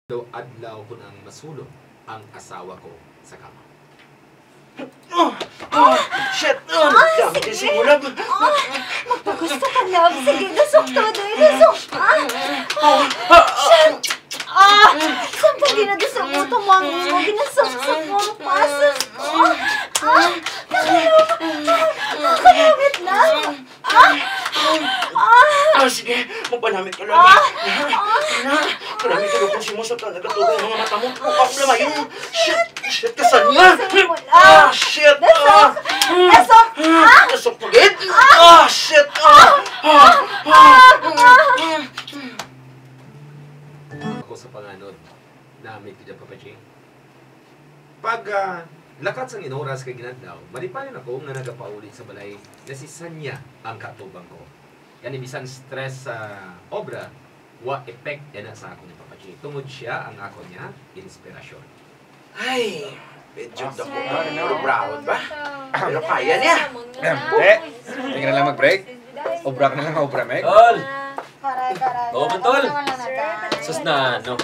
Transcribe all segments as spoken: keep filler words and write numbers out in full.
daw adlaw kon ang masulod ang asawa ko sa kama. Oh, oh, shit! Oh, ah, sige. Sige, Love. Ah, magpagusto ka, Love. Sige, dasok to, doy. Dasok. Ah, ah, shit! Ah, samtang ginadasok mo, tumangis mo, ginasaksak mo, ang pasos ko. Ah, nakalawit. Nakalawit na. Ah! Ah! Ah, sige, magpanamit ka lang. Ah! Ah! Na, panamit ka lang kung sino sa ka nagatuloy ang mga mata mo. Ang problema yun. Shit! Shit, kasan nga? Saan mo lang? Ah, shit! Dasok! Ah! Dasok! Ah! Dasok pa gid! Ah! Ah, shit! Ah! Ah! Ah! Ah! Ako sa panganod, namit kita, Papa G. Pag, ah, lakat sang inoras kag inadlaw, malipayon ako nga nagapauli sa balay nga si Sanya ang kaatubang ko. Gani, bisan stress sa obra, wa epekto na sa akon ni Papa G, tungod sia ang akon nga inspirasyon. Ay, medyo dako ba? Ano, brown ba? Pero kaya niya. Hindi. Hindi ka na lang mag-break. Obra ka na lang, obra, Meg. Tol! Karay, karay. Oo, karay. Tol. Wala na, guys. Sus na, ano?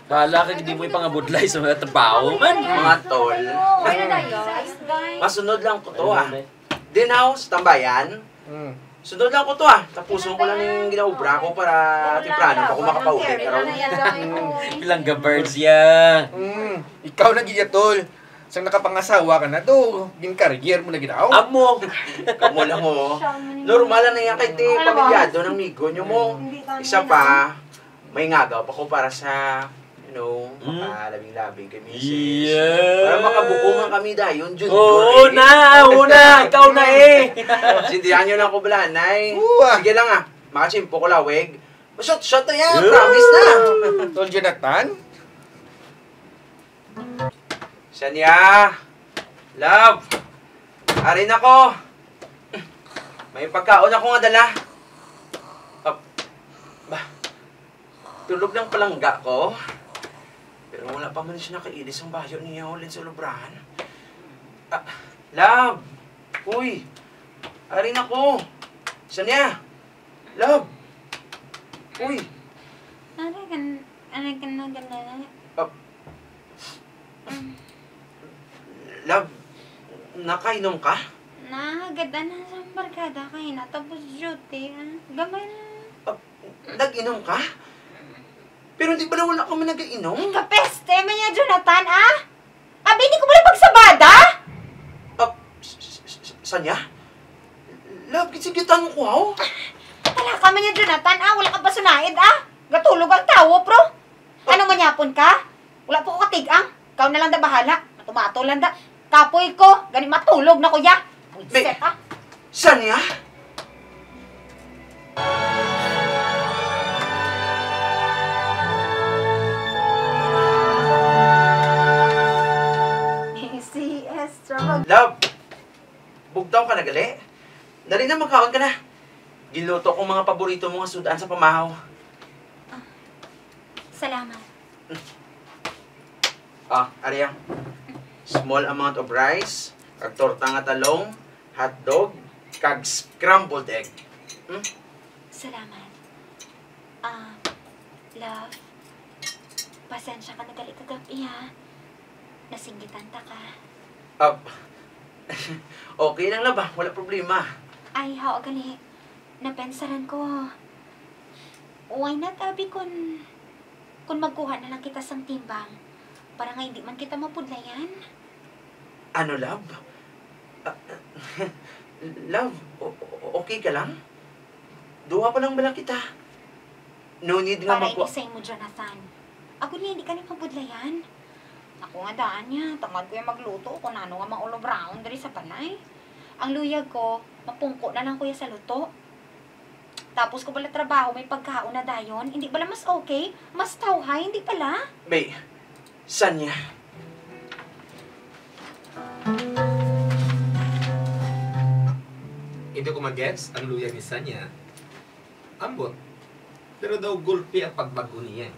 Bahala ka, di mo ipangabudlay sa mga trabaho, man. Mga tol. Ano na yun? Masunod lang ko to, ah. Din ako sa tambayan. Mm. Sunod lang ko to, ah. Tapuson ko lang yung ginaobra ko para temprano pa ko makapauli karon. Ilang gabars ya. Mm. Ikaw na gid ya, tol. Sang nakapangasawa ka na to, gin-career mo na gid ako. Amo. Kamo lang, oh. Normal lang na yan kay ti pamilyado ng migo nyo mo. Isa pa, may ngagaw pa ko para sa, you know, mm, makalabing-labing kay misis. Yes. Para makabuo man kami dayon, Jun. Oo na, oo na, ikaw na eh. Sindihan nyo lang ko, bala, nay. Uwa. Sige lang, ah. Makachimpo ko lawig. Shot, shot na yan. Yeah. Promise na. Tol Jonathan? Sanya. Love. Ari na ko. May pagkaon ako nga dala. Ah, ba, tulog lang palangga ko. Pero wala pa man siya nakailis ang bayo niya, ulin sa ulubrahan. Ah, love! Uy! Ari na ko! Sanya! Love! Uy! Ano ka, ano ka na ganda? Ah, love, nakainom ka? Nagada na sa barkada kay natapos duty, ah. Gamay na. Ah, nag-inom ka? Pero di ba na wala ka man nag-inom? Kapeste man niya, Jonathan, ah! Abi, hindi ko pala pagsabada! Ah, s-, s-, s-, s-, Sanya? Love, kitsa kita mo ko, haw? Talaka man niya, Jonathan, ah! Wala ka pa sunaid, ah! Gatulog ang tawo, pro! Ano man yapon ka? Wala po ko katig-ang. Ikaw na lang da bahala. Matumato lang da. Kapoy ko. Gani matulog na ko ya. Buwiset, ah. Sanya? C S Travel. Love, bugtaw ka na gali? Dali na, magkaon ka na. Ginluto ko mga paborito mo nga sud-an sa pamahaw. Ah, salamat. Ah, ari ah. Small amount of rice, kag torta nga talong, hotdog, kag scrambled egg. Hmm? Salamat. Ah, love, pasensya ka na gali kagab-i, ha? Nasinggitan ta ka. Ah, okay lang, love, ah. Wala problema. Ay, hao gali. Napensaran ko. Why not, abi, kun, kun magkuha na lang kita sang timbang para nga hindi man kita mapudlayan? Ano, love? Ah, love, o-, o-, okay ka lang? Duha pa lang bala kita. No need nga magku- Para ini sa imo, Jonathan. Ako ni hindi ka na mapudlayan. Ako nga daan niya, tamad ko yung magluto kung ano nga maulo-brown diri sa balay. Ang luyag ko, mapungko na lang ko ya sa luto. Tapos ko bala trabaho, may pagkaon na dayon. Hindi bala mas okay? Mas tawhay, hindi bala? Bay, Sanya. Hindi ko magets ang luyag ni Sanya. Ambot. Pero daw gulpi ang pagbag-o niya.